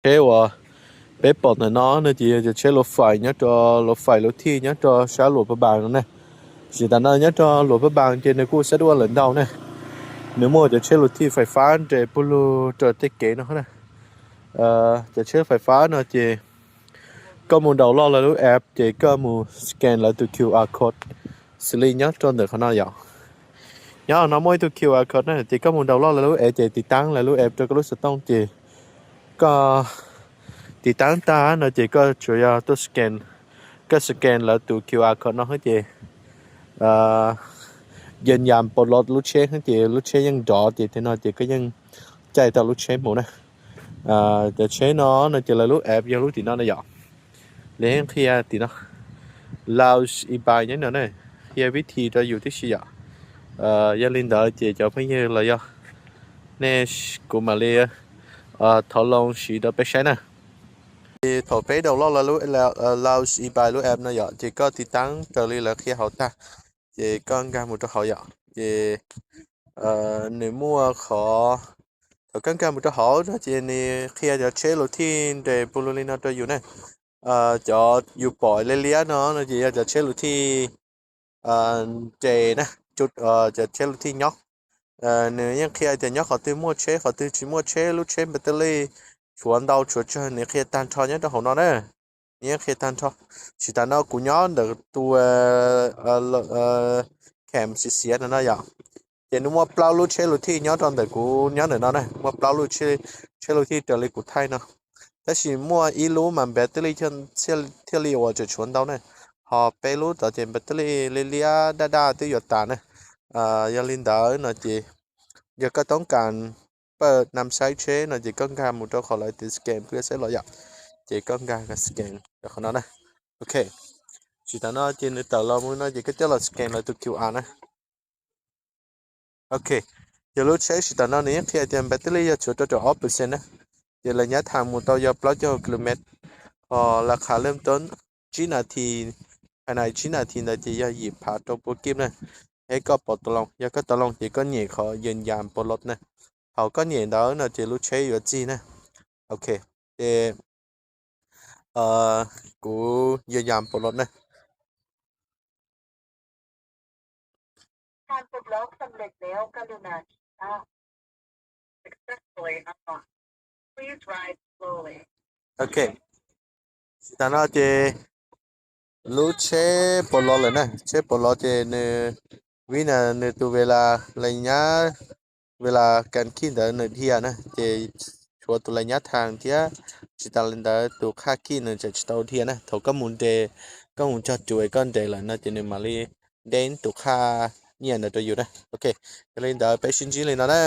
Tsheb uas peb pom ntawm no no ces yog cov tsheb luv fais nyob rau, luv fais luv thij nyob rau sab Luam Phaj Npaas no ne. Tsis tas no nyob rau Luam Phaj Npaas ces nws kuj xab duaj lawm ntau ne. Nws muaj cov tsheb luv thij fais fab nres pug lug rau tej kev no na. Cov tsheb fais fab no ces koj mus download lawv lub app ces koj mus scan lawv tus QR code xws li nyob rau ntawm qhov no yom. Nyob no muaj ib tug QR code na ces koj mus download lawv lub app ces tiv taab lawv lub app rau koj lub xov tooj ces koj tiv taab tag no ces koj tsuas yog tuaj scan, koj scan lawv tus QR code no xwb ces yws yas pos los lub tsheb xwb ces lub tsheb yeej nrov ces tej no ces koj yeej caij tau lub tsheb mus na. Cov tsheb no no ces lawv lub app yog lub tim no na yom. Lawv yeej qhia tim no Laus Ebuy nyob no ne, qhia vib thi rau yus tib si yom. Yog li ntawd ces cov phooj ywg los yog nej, kuv mam li thov loo siv rau peb saib na. Ces thaum peb download lawv lub Laus Ebuy lub app no yom ces koj tiv taab raws li lawv qhia hauv tag ces koj nkag mus rau hauv yom ces nws muaj qhov, thaum koj nkag mus rau hauv no ces nws qhia cov tsheb luv thij nres pug lug li no rau yus ne. Cov yus pom liab liab no no ces yog cov tsheb luv thij nres na, cov tsheb luv thij nyob. Nws yeej qhia tias nyob qhov twg muaj tsheb, qhov twg tsis muaj tsheb, lub tsheb npas tas lij tshuav ntau tshuav tsawg nws qhia tag nrho nyob rau hauv no na. Nws yeej qhia tag nrho. Tsis tas no kuv nyob ntawm tus khem xiav xiav no no yom. Ces nws muaj plaub lub tsheb luv thij nyob rau ntawm kuv nyob ntawm no na, muaj plaub lub tsheb luv thij raws li kuv thaij no. Tab sis muaj ib lub mas npas tas lij thiaj li uas tseem tshuav ntau na, ho peb lub tod ces npas tas lij liab liab daj daj twb yuav tas na. Yog li ntawd no ces yog koj toob kas paj nam saib tsheb no ces koj nkag mus rau qhov lawv tias scan pw saib los yom. Ces koj nkag scan rau qhov no na. Ok, tsis tas no ces nws tawm los mus no ces koj coj los scan lawv tus QR na. Ok, yog lub tsheb tsis tas no nws yeej qhia tias npas tas lij yog tshuav rau caum ob percent na. Ces lawv nyab tham mus tau yog plaub caug kilomev, ho laj qha laj toob tsib nas this, hais nas tsib nas this ntawd ces yog yim phav rau pua kib na. Es koj pom tau loo, yog koj tau loo ces koj nyem qhov yws yas pos los na. Thaum koj nyem ntawd no ces lub tsheb yuav txig na. Ok, ces kuv yws yas pos los na. Ok, tsis tas no ces lub tsheb pos los lawm na, tsheb pos los ces nws vib na, nws tus ve las, laj nyab, ve las kas khij ntawd nws dhia na, ces tshuav tus laj nyab tham thiab. Tsis tas li ntawd tus qhaj khij nws tseem tsis tau dhia na, thaum koj mus nres, koj mus cog tus es koj nres lawm no ces nws mam li deb tus qhaj nyiaj ntawd rau yus na. Ok, yog li ntawd peb sib ntsib li no na.